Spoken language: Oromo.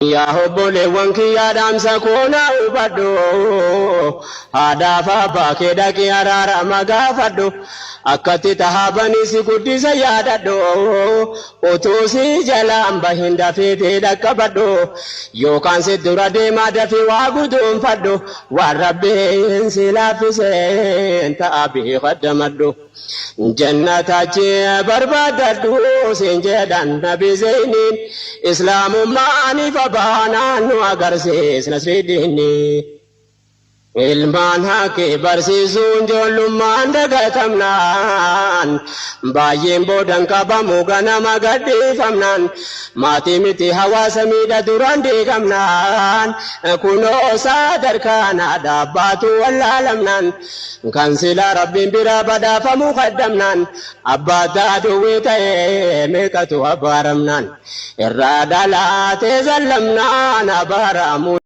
Yaa obboleewwan kiyyaa, dhaamsa koo naa hubadhu. Haadhaaf abbaa kee dhaqii araarama gaafadhu. Akkatti tahaabanii si guddisa yaadadhu. Utuu si jalaan bahin dafiitii dhaqqabadhu. Yookaan si dura deemaa, dafii waa guduunfadhu. Waan Rabbiin si laaffiseen ta'a beekaddamadhu. Jannatachi barbaadadhu siin jedhan Nabi Zeyniin, Islaamummaan ifa baanaan nu agarsiis Nasridiinni. Ilmaan haqqi barsiisuun ijoollummaan dagatamnaan, baay'een boodan qabamu ganama gadhiifamnaan, maatii miti hawaasa miidha duraan diigamnaan, kunoo sadarkaan dhaabbaatu wallaalamnaan, kan silaa Rabbiin biraa badhaafamuu kaddamnaan, abbaa duwwii ta'ee meeqatu abaaramnaan, irraa dhalaatee zallamnaan abaaramuu.